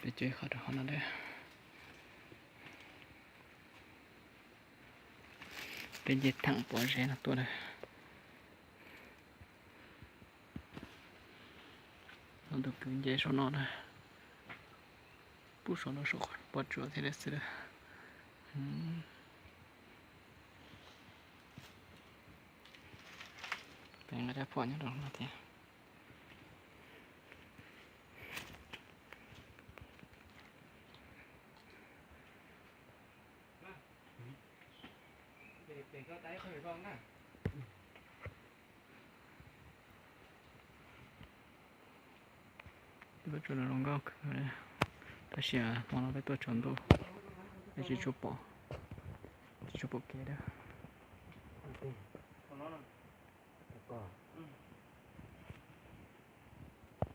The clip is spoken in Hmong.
Peb coj ib qho rau hauv no lawm. Peb nce theem pob zeb no tuaj lawm. Tus kwv nce saum no na, pub saum no saum qhov pob tsuas thiab xwb lawm. Peb nqa rab phom nyob rau no thiab. Peb tuaj tsuas zoo nkauj kawg, tab sis hmo no peb tuaj tsaus ntuj, peb tsis tshua pom, tsis tshua pom kev.